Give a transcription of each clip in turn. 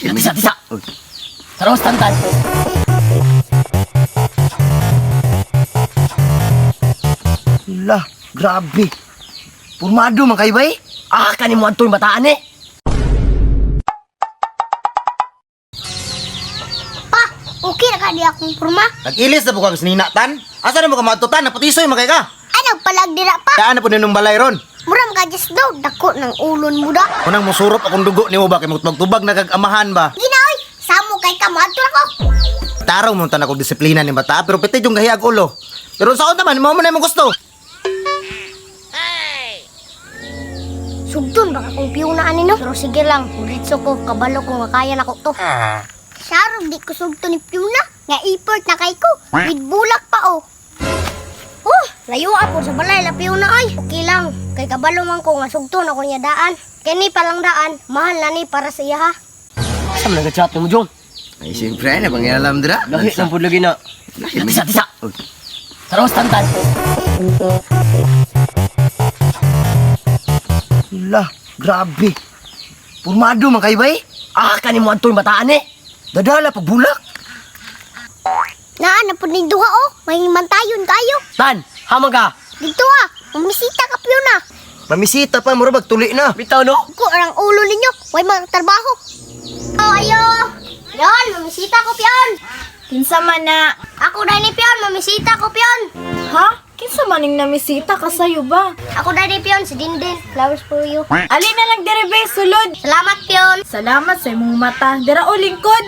Tisa, tisa. Saros tantan. La, grabe. Purmado man kayo bay. Ah, kani mo adto'y bataan eh. Pa, okay na ka di akong purma. Nag-ilis na po kag sinina tan. Asa na mo ka maadto tan? Napatisoy man kay ka. Ano palag dira pa? Daan na po ninong balay ron. Mura mga just daw, dako ng ulon mo da. Unang musurop akong dugo nimo ba kay magtubag na kag amahan ba. Ginaoy, samo kay ka moadto ako. Tarong mo tan ako disiplina ni bata pero piti yung gahiyag ulo. Pero sa naman mo man imong gusto. Sugdon baka kung piyuna ani no. Pero sige lang, diretso ko kabalo ko nga kaya nako to. Sarong di ko sugto ni Piuna, nga iport na kay ko. With bulak pa oh. Oh, layo ako sa balay la Piuna ay. Okay lang, kay kabalo man ko nga sugton ako niya daan. Kini palang daan, mahal na ni para sa iya ha. Asa man nag-chat mo, Jong? Ay, siyempre, na pangialam dira. Lahi lang pud lagi na. Lahi, Tisa, tisa. Saros tantan. La, grabe. Purmado man kayo bay. Ah, kani mo adto'y bataan eh. Dadala pag bulak. Naa na pud ning duha oh, mahimantayon kayo. Tan, hamang ka. Dito ah, mamisita ka Piuna. Mamisita pa, mura tuli na. Bitaw no. Ko ang ulo ninyo, way mga trabaho. Oh, ayo. Pion, mamisita ko Pion. Kinsa man na? Ako na ni Pion, mamisita ko Pion. Ha? Kinsa man ning namisita ka sayo ba? Ako na ni Pion, si Dindin. Flowers for you. Ali na lang dere be, sulod. Salamat Pion. Salamat sa imong mata. Dira o lingkod.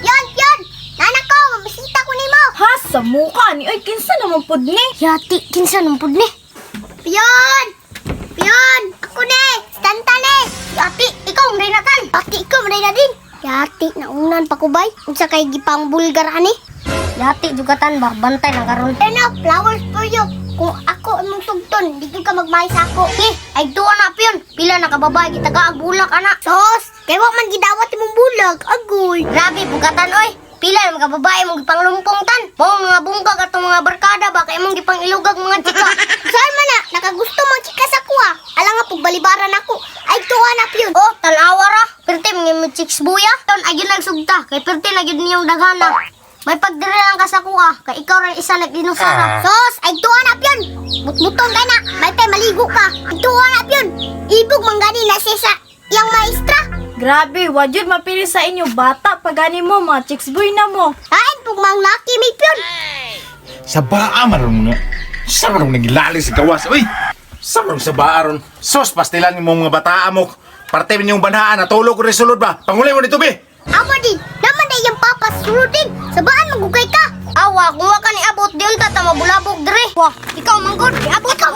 Pion, Pion. Nana ko, mamisita ko nimo. Ha, sa muka ni oy kinsa naman pud ni? Yati, kinsa nang pud ni? Pion! Pion! Ako ni! Stanta ni! Yati, ikaw maray na tan! Yati, ikaw maray na din! Yati, naunan pa ko bay. Unsa kay gipang bulgar ani? Yati, jugatan ba? Bantay lang karon. Ano, flowers for you. Kung ako imong sugton, di gyud ka magmay sa ako. Eh, ay duwa na pion. Pila na ka babae gitaga ang bulak ana. Sos, kay wa man gidawat imong bulag. Agoy. Grabe bugatan oy. Pila na mga babae mong gipanglumpong tan. Mao mga bunggag atong mga barkada ba kay imong gipangilugag mga chika. Saan man na nakagusto mga chika sa kuha. Ala nga pug balibaran ako. Ay tuwa na pion. Oh, tan-awa ra. Perti mga chicks buya. Ton ay gyud nagsugta kay perti na gyud niyong daghana. May pagdiri lang ka sa kuha, kay ikaw rin isa nag-inusara. Sos, ay tuwa na pion. Mutmuton ka na, may tay maligo ka. Ay tuwa na pion. Ibog manggani na siya sa iyang maestra. Grabe, wa jud mapili sa inyo bata pagani mo mga chicks boy na mo. Ay, pug mang laki may pion. Sa baa man ron na. Sa man ron nagilali sa gawas. Uy! Sa man ron sa baa ron. Sos, pastilan mo mga bataa mo. Parte ninyong banhaan, natulog ko rin sulod ba? Pangulay mo dito, be! Awa din, naman na iyang papa sulodin. Sabaan magugay ka. Awa, kung wa ka ni abot diyon ta mabulabog dire. Wa, ikaw manggod, abot. Ikaw